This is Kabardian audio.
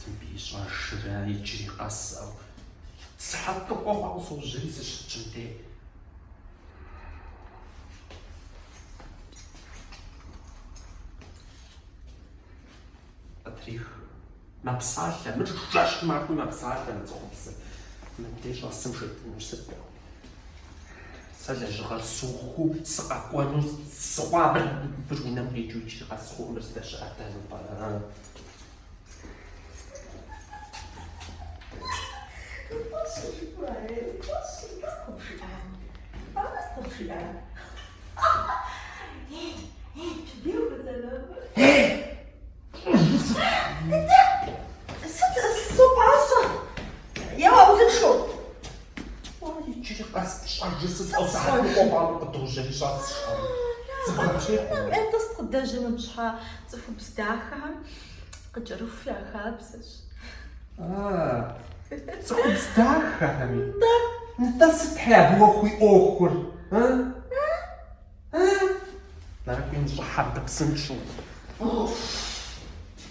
мыбы ищӏэжрэ иджыри къэс ӏэу. Сыхьэт ныкъуэ хъуауэ сожьэри сыщытщ мыбдей. Къытрих. Мэпсалъэ, мыр жэщи махуи мэпсалъэ мы цӏыхубзыр. Мыбдей щӏэсым жепӏэнур сыт ӏэу? Сэ лэжьыгъэр сухыу сыкъэкӏуэну сыхъуа, мыр мыр унэм къикӏыу иджыри къэс хъуӏым мыр здэщыӏэр дэнэ пӏэрэ? Сыт сопӏащӏэ? Еуэ, узыншэу! Иджыри къэс пщӏэжыр сыт ӏэу сыхьэт ныкъуэ хъуауэ къыдожьэри щӏэсщ. Зыбгъэпщей хъуну? Ӏей, сыт къыдэжьэ мыбы щхьа цӏыхубз дахэхэм къыкӏэрыху я хабзэщ. А, цӏыхубз дахэхэми? Нтӏэ. Нтӏэ сыт хьей абы уэ хуиӏуэхур? А? А? Накӏуи ныщӏыхьэ мыбы псынщӏэу.